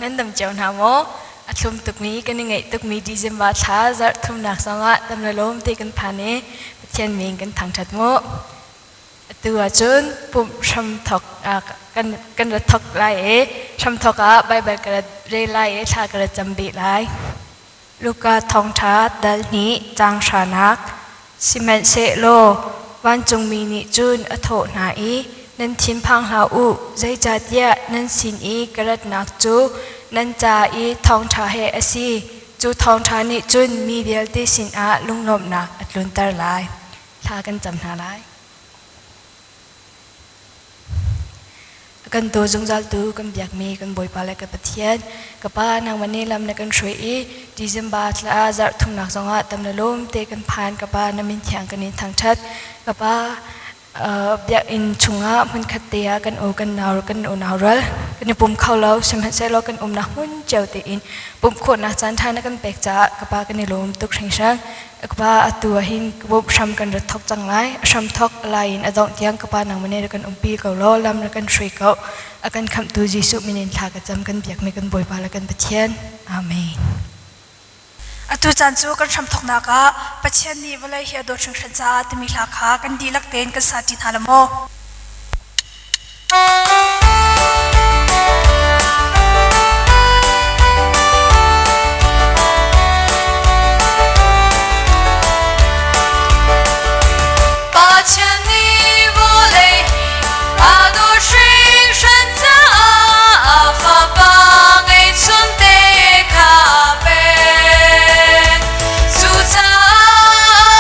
Nan dam cio hna maw? A thlum tukmi kan i ngaih tukmi December thla zarh thumnak zongah dam le lawm te kan phan i Pathian min kan thangṭhat mu. Atu ahcun pumh hramthok kan kan ra thok lai i hramthok ah Baibal ka ra rel lai i thla ka ra cam bih lai. Luka thawngṭha dal hnih caang hranak Sihmanhsehlaw vancungmi nih cun a thawh hna i, Nan thinphang hlah u, zeicahtiah nan sin i ka ratnak cu nan ca i thawngṭha he a si. Cu thawngṭha nih cun mi vialte sinah lunglawmhnak a tlunter lai. Thla kan cam hna lai. A kan daw zungzaltu kan biakmi kan Bawipa le ka Pathian, ka Pa nangmah nih lam na kan hruai i December thla zarh thumnak zongah tam le lawm te kan phan. Ka Pa na min thiang kan in thangṭhat. Ka Pa biakinn chungah hmunkhat te ah kan u kan nau kan unau rual kan i pum kho lo, sihmanhsehlaw kan umnak hmun cio tein pumh khawhnak caan ṭha na kan pek caah ka Pa kan i lawm tuk hringhran. Ka pa, atu ah hin ka bawmh hram kan rat thok cang lai. A hram thok a lai in a dongh tiang ka pa nangmah nih rak kan umpi ko law lam rak kan hrui ko. A kan khamhtu Jesuh min in thla ka cam, kan biakmi kan Bawipa le kan Pathian. Amen. Atu caan cu kan hramthawknak ah Pathian nih vawlei hi a dawt hringhran caah timi hla kha kan dihlak tein kan sa ṭi hna la maw? Pathian nih vawlei hi a dawt hringhran caah a Fapa ngeihchunte kha a pek. Cucaah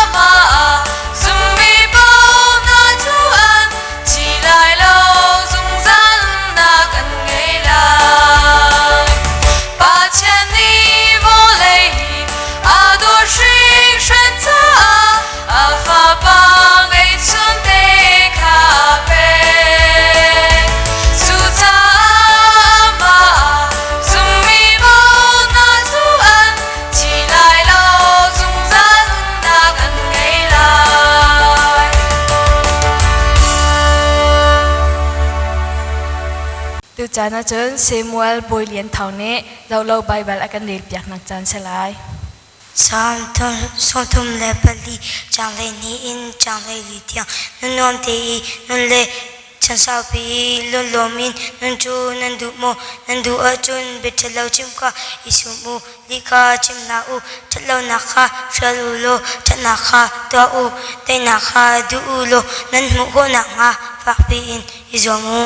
amah ah zummi paoh hna cu an thi lai lo, zungzal nunnak an ngei lai. Pathian nih vawlei hi a dawt hringhran caah a Fapa ngeihchunte kha a pek. Cucaah amah ah zummi paoh hna cu an thi lai lo, zungzal nunnak an ngei lai. Tucaan ahcun Samuel Bawi Lian Thawng nih Zohlo Baibal a kan relpiaknak caan si lai. Salm 34 caang 12 in caang 14 tiang nan nuam te i nun le chan saupi i lunglawm in nun cu nan duh maw? Nan duh ahcun bia ṭhalo chim kha i sum u, lih kha chim hlah u, ṭhatlonak kha hrial u law ṭhatnak kha tuah u, teinak kha duh u law nan hmuh khawh nakhnga fakpi in i zuam u.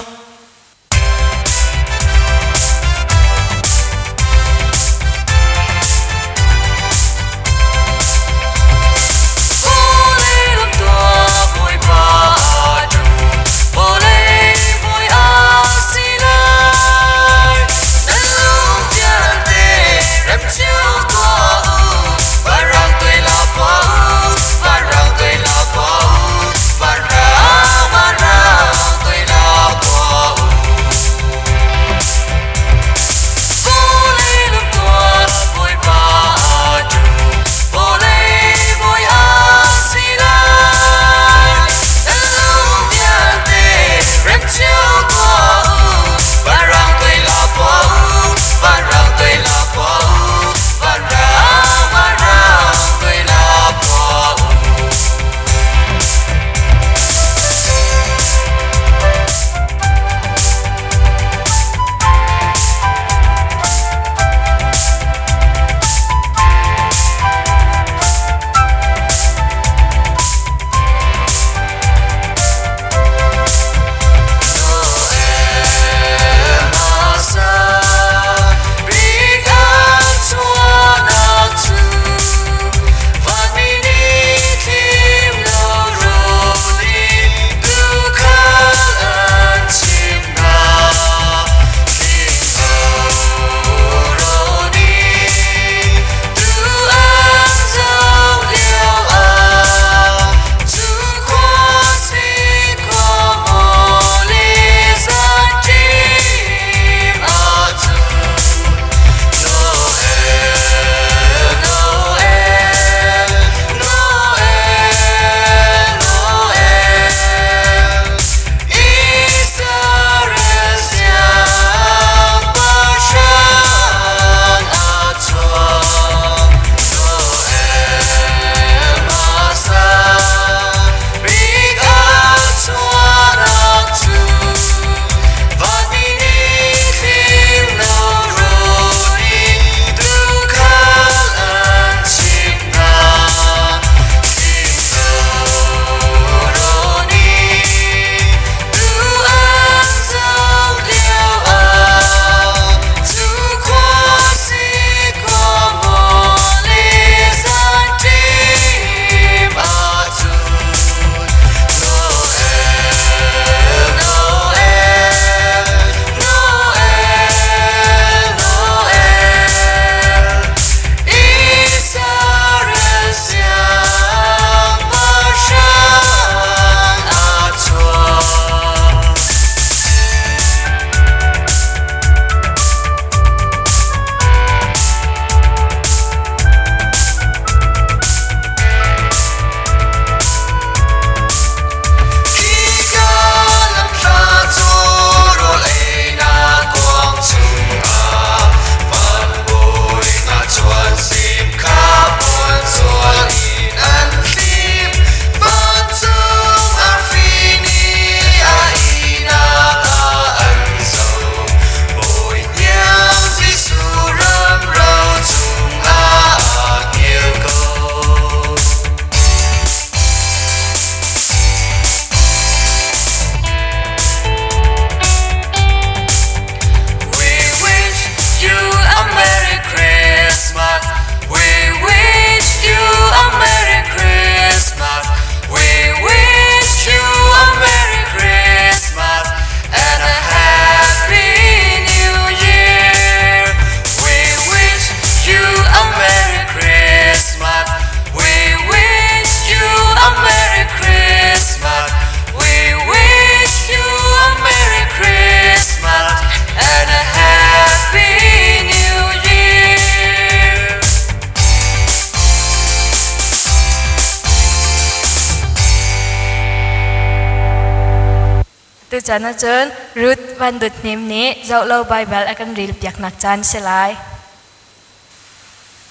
Tuchan ahcun Ruth Van Dawt Hnem nih Zohlo Baibal a kan rel piaknak caan si lai.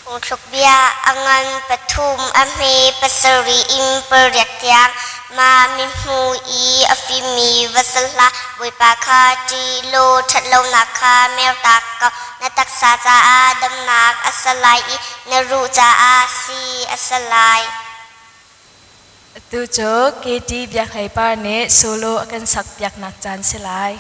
Phungthluk bia a ngan pathum a hme pasarih in pariat tiang mah mihmu i a fimmi va si hlah. Bawipa kha ṭih law ṭhatlonak kha mertak ko. Na taksa caah damnak a si lai i na ruh caah sii a si lai. Atu cu KT Biak Hlei Par nih solo a kan sak piaknak caan si lai.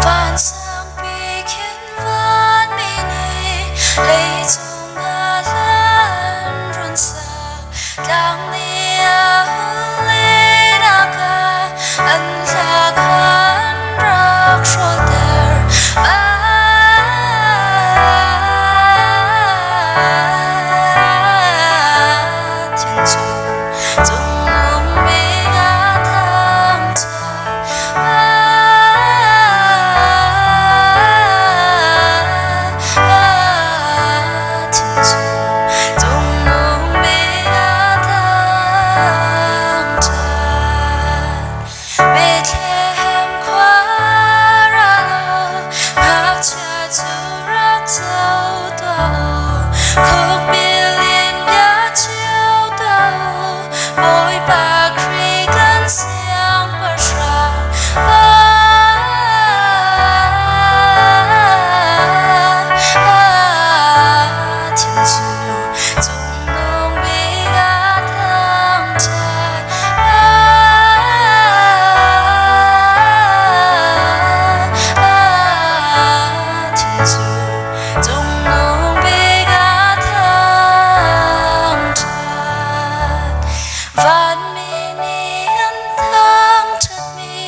Vansangpi khin vanmi nih leicung ah hlan run sak tlang nih a hun lehnak ah an hla khan rak hrawlter. Pathian cu cungnung bik a thangṭhat. Pathian cu cungnung bik a thangṭhat. Bethlehem khua ra law ngakchia cu rak zoh tuah u. Khukbil in bia cio tuah u. Bawipa Khrih kan siangpahrang. Pathian cu cungnung bik a thangṭhat. Pathian cu cungnung bik a thangṭhat. Vanmi nih an thangṭhatmi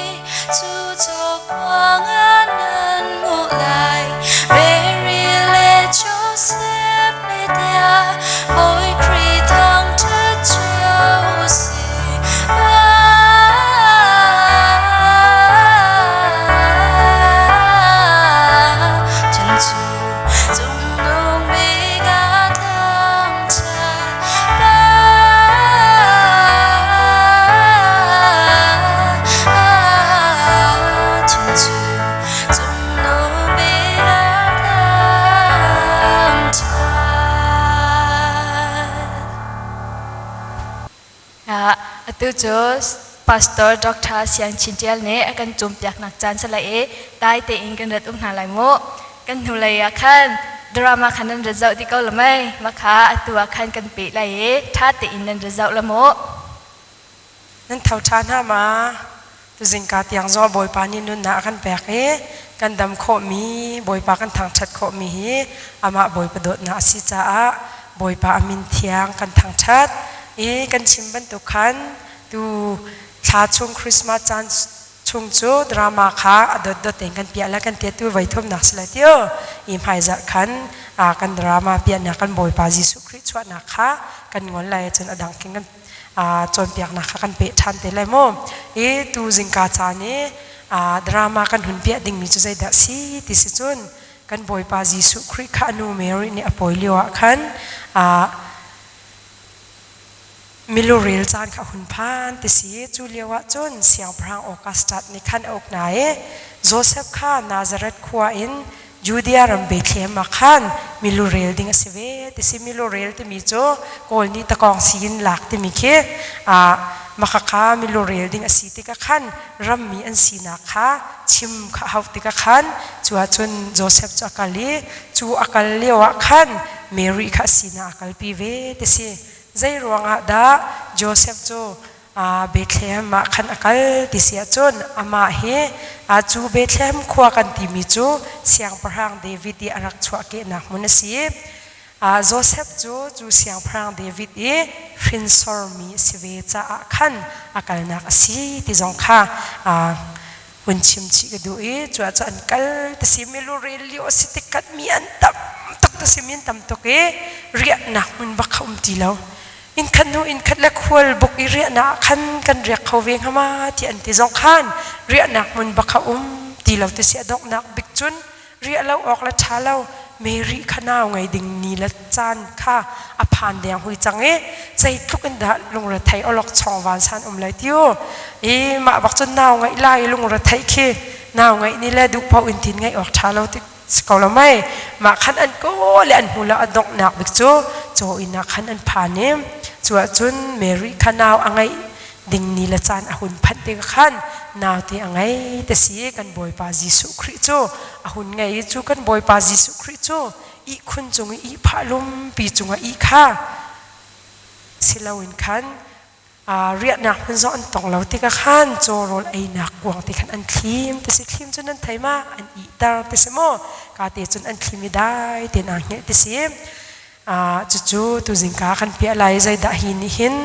cu cawkuang ah nan hmuh lai. Mary le Joseph le tiah Bawi Khrih thangṭhat cio sih. Pathian cu cungnung bik a thangṭhat. Pathian cu cungnung bik a thangṭhat. Atu cu Pastor Dr. Siang Chin Tial nih a kan cawnpiaknak caan si lai i dai tein kan rat um hna lai mu. Kan hnulei ah khan drama khan nan rat zoh ti ko la mei. Mah kha atu ah khan kan peh lai i ṭha tein nan rat zoh la mu. Nan tho ṭha hna ma? Tuzingka tiang zong Bawipa nih nunnak a kan pek i kan dam khawhmi, Bawipa kan thangṭhat khawhmi hi amah Bawipa dawtnak a si caah Bawipa a min thiang kan thangṭhat i kan chim bantuk khan tu thla chung Christmas caan chung cu drama kha a dotdot tein kan piah le kan tiat tu voi thumnak si lai tio i hmaizarh khan kan drama piahnak kan Bawipa Jesuh Khrih chuahnak kha kan ngol lai cun a dang king kan cawnpiaknak kha kan peh ṭhan te lai mu. I tu zingka caan i drama kan hun piah dingmi cu zeidah si ti si cun kan Bawipa Jesuh Khrih kha a nu Mary nih a pawi lio ah khan milurel caan kha hun phan ti si. Cu lio ah cun siangpahrang Augustus nih khan a uk hna i Joseph kha Nazareth khua in Judea ram Bethlehem ah khan milurel ding a si ve ti si. Milurel timi cu Kawl nih takawng si in lak timi khi makhakha milurel ding a si tikah khan rammi an sinak kha chim kha hau tikah khan cu ahcun Joseph cu a kal i cu a kal lio ah khan Mary kha a sinah a kalpi ve ti si. Zei ruangah dah Joseph cu Bethlehem ah khan a kal ti si ahcun amah hi cu Bethlehem khua kan timi cu Siangpahrang David i a rak chuahkehnak hmun a si. Joseph cu cu Siangpahrang David i hrinsormi a si ve caah khan a kalnak a si ti zong kha hun chim chih ka duh i cu ah cu an kal ti si milurel lio a si tik kan mi an tam tuk ti si mi an tam tuk i riahnak hmun bak kha um ti lo. Innkhat hnu innkhat le khual buk i riahnak ah khan kan riak kho ve hnga ma ti an ti zong khan riahnak hmun bak kha um ti lo ti si. A donghnak bik cun riah lo awk le ṭha lo Mary kha nau ngei ding ni le caan kha a phan. phan deng hui cang i zeitluk in dah lungrethei awlok chong van san um lai tiu i mah bak cun nau ngaih lai lungrethei khi nau ngaih ni le duh paoh in tin ngaih awk ṭha lo ti si ko lo mei mah khan an kaw le an hmu lo a donghnak bik cu caw inn ah khan an phan i cu ahcun Mary kha nau a ngeih ding ni le caan a hun phanh te khan naute a ngei te si kan Bawipa Jesuh Khrih cu a hun ngei i cu kan Bawipa Jesuh Khrih cu ihkhun cung i ihphah lumpi cungah ih kha si loin khan riahnak hmun zong an tong lo tikah khan caw rawl einak kuang te khan an thlim ti si thlim cu nan thei ma an ihter ti si maw ka te cun an thlim i dai tein aa hngilh ti si cucu tuzingka kan piah lai zeidah hi nih hin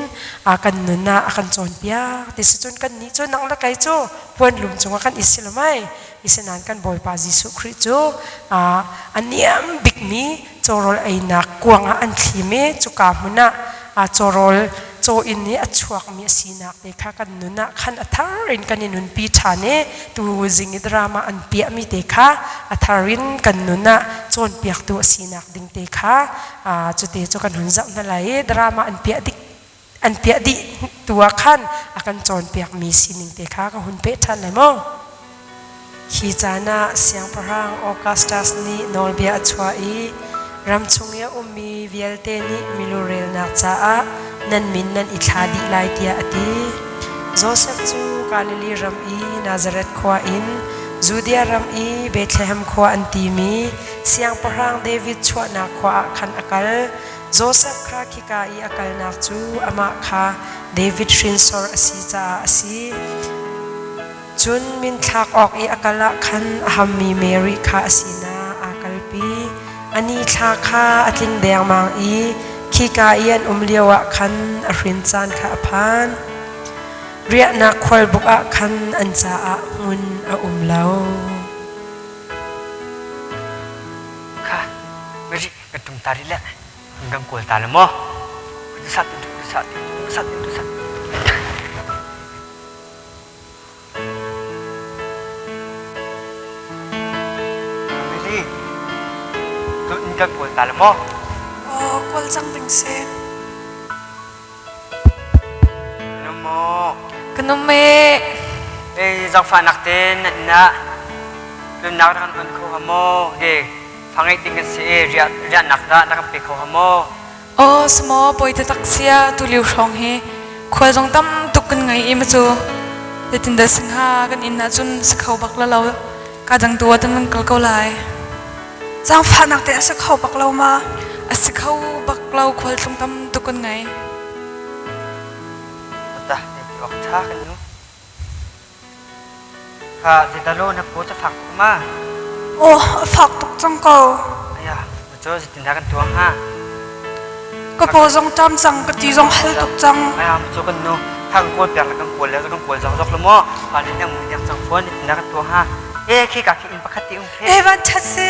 kan nun ah a kan cawnpiak ti si cun kan nih cu nang le kei cu puan lum cungah kan i si lo mai Isinain kan Bawipa Jesuh Khrih cu a niam bikmi cawrawl einak kuang ah an thlim i cuka hmun ah cawrawl caw inn i a chuakmi a sinak te kha kan nun ah khan a thar in kan i nunpi ṭhan i tu zing i drama an piahmi te kha a thar in kan nun ah cawnpiaktu a sinak ding te kha cute cu kan hun zoh hna lai i drama an piah dik an piah dih tu ah khan a kan cawnpiakmi sining te kha ka hun peh ṭhan lai maw? Hi caan ah siangpahrang Augustus nih nawlbia a chuah i ram chung i a ummi vialte nih milurelnak caah nan min nan i thla dih lai tiah a ti. Josef cu Galilee ram i Nazareth khua in Judea ram i Bethlehem khua an timi siangpahrang David chuahnak khua ah khan a kal. Josef kha khika i a kalnak cu amah kha David hrinsor a si caah a si. Cun minthlak awk i a kal ah khan a hammi Mary kha a sinah aa kalpi. A ni thla kha a tling dengmang i khika i an um lioah khan a hrin caan kha a phan. Riahnak khualbuk ah khan an caah hmun a um lo. Kha, Mary, ka tum ta rih le kan kawl ta le maw sat sat sat sat Mary tu in kan kawl ta le maw Oh, kawl cang ding si. Numo. Kanum e. Ei zangfahnak te na na nunnak na kan on kho ha maw? Ge fangai ting kan si e riahnak dah na kan pe kho ha maw? Aw smaw poi te tak sia tu liu hrawng hi khual zong tam tuk kan ngai i ma cu zeitin dah singha kan inn ah cun si kho bak la lo ka dang tu ah tan kal ko lai. Zaangfahnak te a si kho bak lo ma? A si kho bak lo khualtlung tam tuk kan ngei. Ta ti ok tha kan nu. Kha zedalo na po cha fak tuk ma? Oh, a fak tuk cang ko. Aya, cho zitin kan tuang ha. Ka paw zong ṭam cang, ka ti zong hal tuk cang. Aya, cho kan nu. Thang kawl piak le kan kawl le kan kawl zok zok lo mo. Pa ni na mu nek cang phone na kan tuang ha. E khi ka khi in pakhat ti um khi. E van chat si.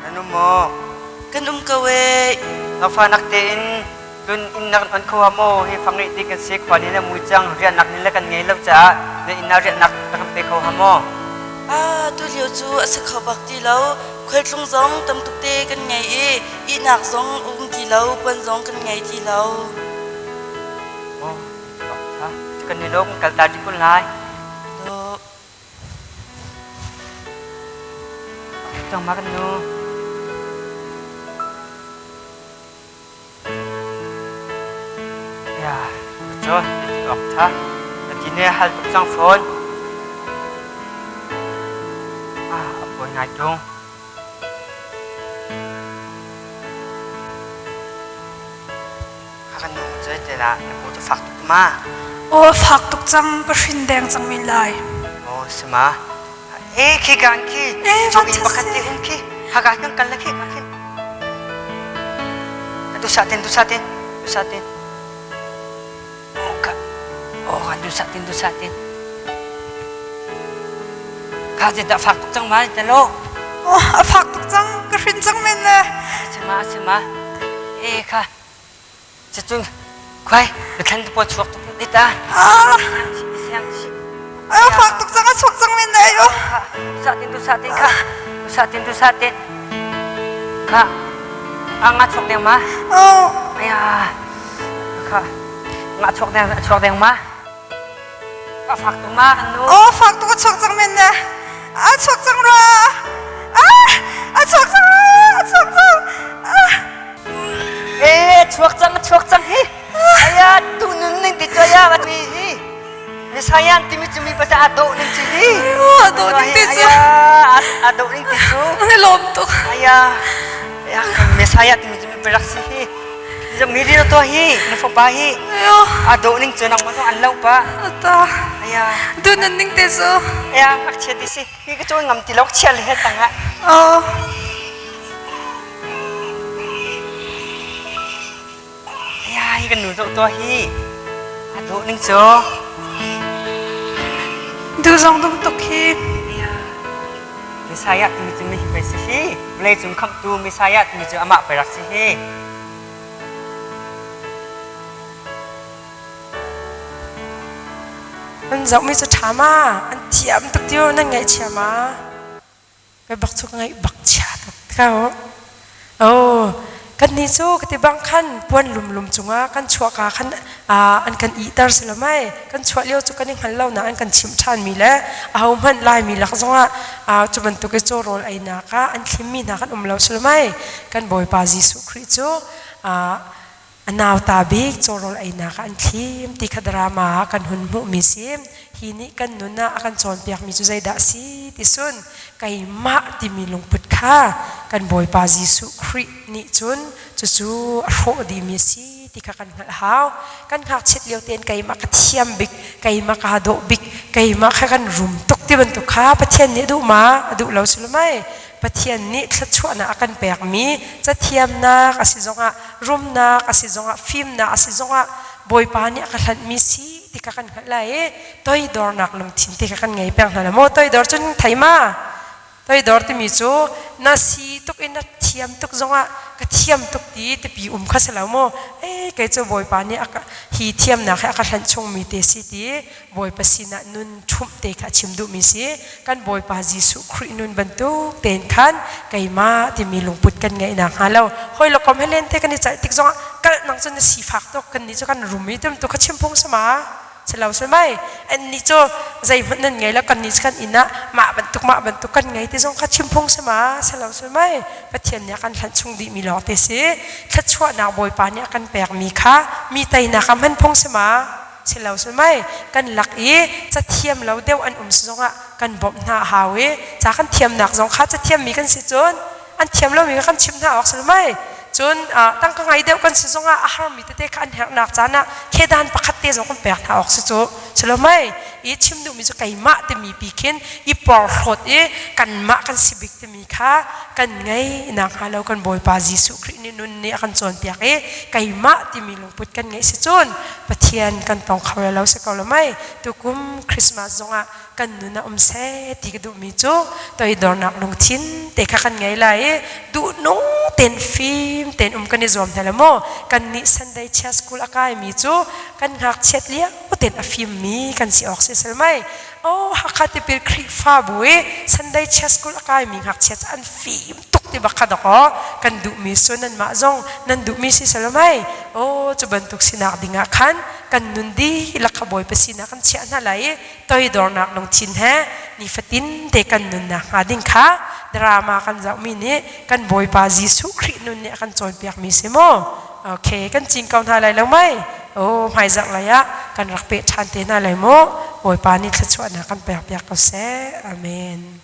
Nan um maw? Kan um ko e. Fa nak tein tun in nak an kho mo hi fang ti kan si khwa ni le mui cang rian nak ni le kan ngei lo caah na in na rian nak na kan pe kho ha maw? Ah tu lio cu a si kho bak ti lo. Khualtlung zong tam tuk te kan ngei i ihnak zong um ti lo, puan zong kan ngei ti lo. Oh, kan ni lo kan kal ta kun lai. Do. Tong ma kan nu. Ya, cho ti ok tha. Ti ne hal tuk cang phone. Ah, apoi ngai tung. Kan nu cu zeitinah na pu cu fak tuk ma? Aw a fak tuk cang ka hrin deng cang men lai. Aw si ma. E khi kan khi. Eh Chong in pakhat te um khi. Haka kan kan la khi ka khin. Tu sa tin tu sa tin tu sa tin. Oh ka. Oh kan tu sa tin tu sa tin. Kha ti dah fak tuk cang ma te lo. Oh a fak tuk cang ka hrin cang men le. Si ma si ma. E kha. Cun khuai na thlan te pawl chuak tuk dit ah. Ah. Siang si. Ayo fak tuk cang a chuak cang men le ayo. Sa tin tu sa tin kha. Duhsah tin duhsah tin. Kha. A nga chuak deng ma? Oh. Aya. Kha. Nga chuak deng chuak deng ma? A fak tuk ma kan nu? Oh, fak tuk a chuak cang men ne. A chuak cang rua. Ah, a chuak cang. A chuak cang. Ah. Eh, chuak cang, chuak cang hi. Aya, tu nun ning ti choya ma mi hi. Misayan timi cu mi pasal a dawh ning cu hi. A dawh ning ti cu. A dawh ning ti cu. An lawm tuk. Aya, aya Messiah timi cu mi parak si hi. Mi ri to hi, na fapa hi. A dawh ning cu nang ma an lo pa. Ata. Aya. Du nan ning te cu. Aya, ngakchia ti si. Hi ka cu ngam ti lo chia le he tang ah. Oh. Aya, hi kan nu zoh tuah hi. A dawh ning cu. Du zong dum tuk hi. Messiah timi cu mi hi pei si hi. Vawlei cung khamhtu Messiah timi cu amah pei rak si hi. An zohmi cu ṭha ma? An thiam tuk tiu nan ngaihchia ma? Kai bak cu ka ngaih bak chia tuk ko. Oh, kan ni cu ka ti bang khan puan lumlum cungah kan chuahka khan an kan ihter si lo mai. Kan chuah lio cu kan i hngal lo na an kan chimh ṭhan mi le aho hmanh Laimi lak zongah cu bantuk i caw rawl einak ah an thlimmi hna kan um lo si lo mai. Kan Bawipa Jesuh Khrih cu a nauta bik cawrawl einak ah an thlim ti kha drama ah kan hun hmuhmi si. Hi nih kan nun ah a kan cawnpiakmi cu zeidah a si ti sun keimah timi lungput kha kan Bawipa Jesuh Khrih nih cun cucu a hrawh dihmi a si ti kha kan hngalh hau. Kan ngakchiat lio tein keimah ka thiam bik, keimah kaa dawh bik, keimah kha kan rum tuk ti bantuk kha Pathian nih a duh ma? A duh lo si lo mei? Pathian nih thluachuahnak a kan pekmi cathiamnak a si zongah rumnak a si zongah fimnak a si zongah Bawipa nih a ka hlanhmi si ti kha kan hngalh lai i toidornak lungthin ti kha kan ngei peng hna la maw? Toidor cun thei ma? Toidor timi cu na si tuk in na thiam tuk zongah ka thiam tuk ti tipi um kha si lo maw? Ei kei cu Bawipa nih a ka hi thiamnak hi a ka hlanh chungmi te si ti Bawipa sinah nun ṭhumh te kha a chim duhmi si. Kan Bawipa Jesuh Khrih nun bantuk tein khan keimah timi lungput kan ngeih nakhnga lo. Hawi le kom he lente kan i caih tik zongah kalh nang cu na sifak tuk, kannih cu kan rum i tum tu kha chim phung sama. Si lo si mai. Annih cu zeihmanh nan ngei lo, kannih cu kan inn ah mah bantuk mah bantuk kan ngei ti zong kha chim phung sama. Si lo si mai. Pathian nih a kan hlanh chung dihmi lawng te si. Thluachuahnak Bawipa nih a kan pekmi kha mi teinak ah hman phung sama. Si lo si mei kan lak i cathiam lo deuh an um si zongah kan bawmh hna a hau i ca kan thiamnak zong kha cathiammi kan si cun an thiam lomi kha kan chimh hna awk si lo mei. Cun tangka ngai deuh kan si zongah a harmi tete kha an herhnak caan ah khedan pakhat te zong kan pek hna awk si cu si lo mei. I chim duhmi cu keimah timi pi khin i porhlawt i kanmah kan si bik timi kha kan ngei nakhnga lo kan Bawipa Jesuh Khrih nih nun nih a kan cawnpiak i keimah timi lungput kan ngeih si cun Pathian kan tong kho lo si ko lo mei. Tukum Christmas zongah kan nun ah um seh ti ka duhmi cu toidornak lungthin te kha kan ngei lai i duhnung ten fim ten um kan i zuam hna lo maw. Kan nih Sunday Chia School a kaimi cu kan ngakchiat lio ten a fimmi kan si awk si sel mei. Oh, Hakha tipil Khrihfabu i Sunday Chia School a kaimi ngakchia cu an fim tuk ti bak kha dok aw kan duhmi cu nanmah zong nan duhmi si selo mei. Aw, cu bantuk sinak dingah khan kan nun dihlak kha Bawipa sinah kan chiah hna lai i toidornak lungthin he nifatin te kan nunnak hnga ding kha drama kan zohmi nih kan Bawipa Jesuh Khrih nun nih a kan cawnpiakmi si mu. Okay, kan cing ko hna lai lo mei. Oh, hmaizarh lai ah kan rak peh ṭhan te hna lai mu. Bawipa nih thluachuahnak kan pekpiak ko seh. Amen.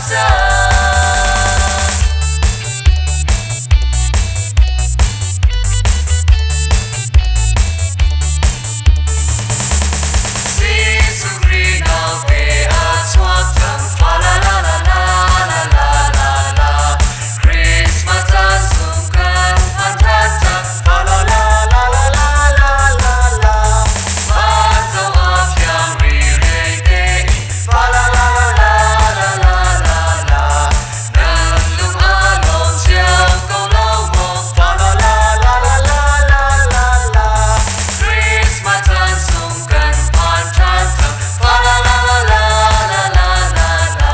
cang. Jesuh Khrih naute a chuak cang, fa la la la la la la la la. Christmas caan sung kan hman ṭhan cang, fa la la la la la la la la. Van zo a thiang rirei tein, fa la la la la la la la la. Nan lung a lawm cio ko lo maw, fa la la la la la la la la. Christmas caan sung kan phan ṭhan cang, fa la la la la la la la la.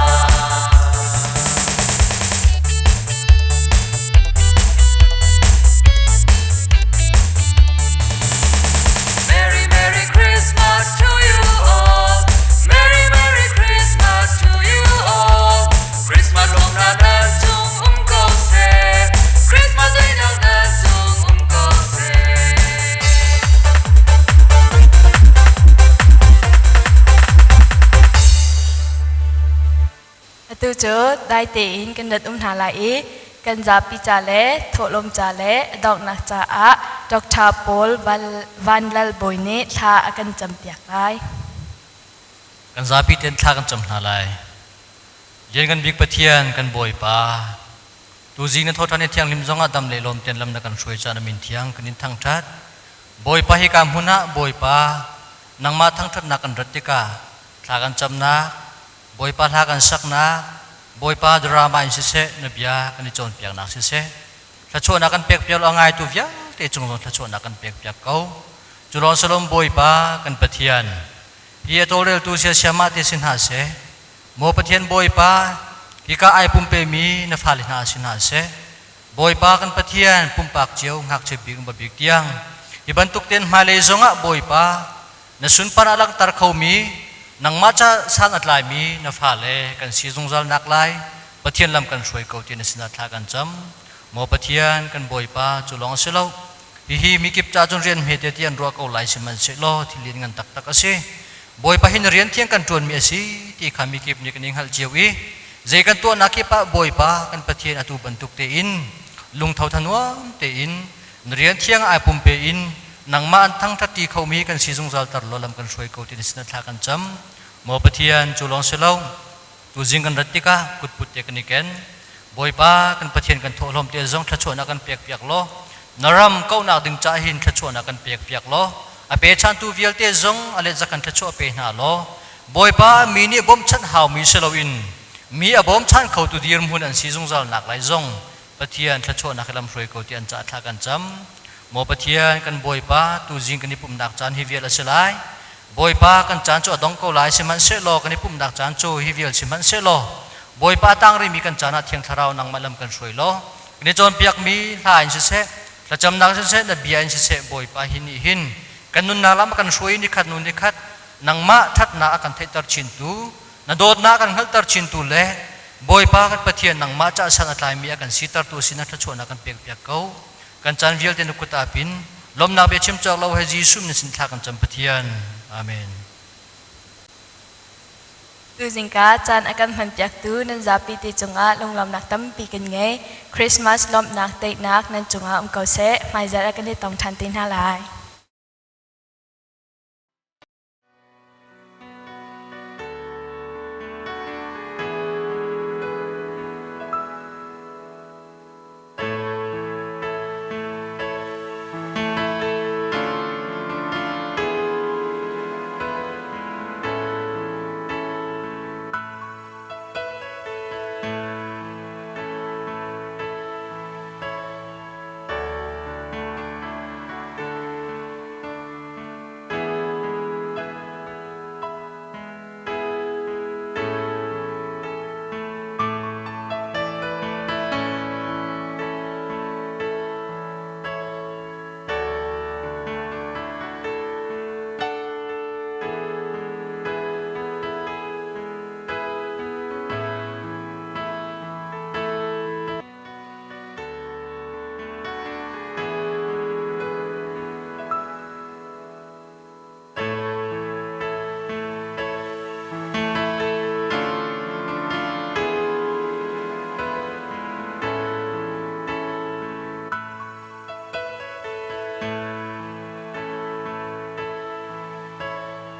Merry Merry Christmas to you all. Merry Merry Christmas to you all. Christmas lawmnak nan cung um ko seh. Christmas daihnak nan cung um ko seh. Atu cu dai tein kan rat um hna lai i kan zapi ca le thawhlawm ca le a donghnak caah Dr. Paul Van Lal Bawi nih thla a kan campiak lai. Kan zapi tein thla kan cam hna lai. Lianngan bik Pathian kan Bawipa, tuzing na thawṭhan i thianghlim zongah dam le lawm tein lam na kan hruai caah na min thiang kan in thangṭhat. Bawipa hika hmun ah Bawipa nangmah thangṭhatnak kan rat tikah thla kan camnak, Bawipa hla kan saknak, Bawipa drama in siseh, na bia kan i cawnpiaknak siseh, thluachuahnak kan pek piak lo a ngaitu vialte cung zong thluachuahnak kan pek piak ko. Cu lawng salom Bawipa kan Pathian, hi a tawlreltu siasiamah te si hna seh, maw Pathian Bawipa, hika ai pumpemi na fale hna si hna seh, Bawipa kan Pathian pumpak cio ngakchia bik bik tiang hi bantuk ten hmailei zongah Bawipa na sunpar a langhter khomi nangmah ca san a tlaimi na fale kan si zungzal nak lai Pathian lam kan hruai ko ti na sinah thla kan cam. Maw Pathian kan Bawipa, cu lawng a si lo, hihi mikip ca cun rian hmete ti an ruah ko lai, sihmanhsehlaw thil lian ngan taktak a si. Bawipa hi na rian thiang kan ṭuanmi a si ti kha mikip nih kan i hngalh cio i zei kan tuahnak kip ah Bawipa kan Pathian atu bantuk tein lungtho thanuam tein na rian thiang ai pumpe in nangmah an thangṭhat khomi kan si zungzal tar law lam kan hruai ko ti na sinah thla kan cam. Maw Pathian, cu lawng si lo, tuzing kan rat tikah kutput te kan i ken. Bawipa kan Pathian, kan thawhlawm te zong thluachuahnak kan pek piak law na ram kauhnak ding ca hin thluachuahnak kan pek piak law a pechantu vialte zong a let zakan thluachuah pe hna law Bawipa, mi nih bawmchanh haumi si loin mi a bawmchan khotu dirhmun an si zungzal nak lai zong Pathian thluachuahnak hi lamhruai ko ti an caah thla kan cam. Maw Pathian kan Bawipa, tuzing kan i pumhnak caan hi vial a si lai. Bawipa, kan caan cu a dong ko lai, sihmanhsehlaw kan i pumhnak caan cu hi vial sihmanhsehlaw Bawipa, tang rihmi kan caan ah Thiang Thlarau nangmah lam kan hruai law kan i cawnpiakmi hla in siseh, thlacamnak siseh, na bia in siseh, Bawipa, hi nih hin kan nunnak lam a kan hruai, nikhat hnu nikhat nangmah ṭhatnak a kan theihter chintu, na dawtnak kan hngalhter chintu le Bawipa kan Pathian nangmah ca san a tlaimi a kan sitertu sinah thluachuahnak kan pekpiak ko. Kan caan vialte na kut ah pin lawmnak bia chim cawk lo he Jesuh min sin thla kan cam Pathian. Amen. Tu zingka caan a kan hmanpiaktu nan zapi te cungah lunglawmnak tampi kan ngei. Christmas lawmhnak daihnak nan cungah um ko seh. Hmaizarh ah kan i tong ṭhan te hna lai.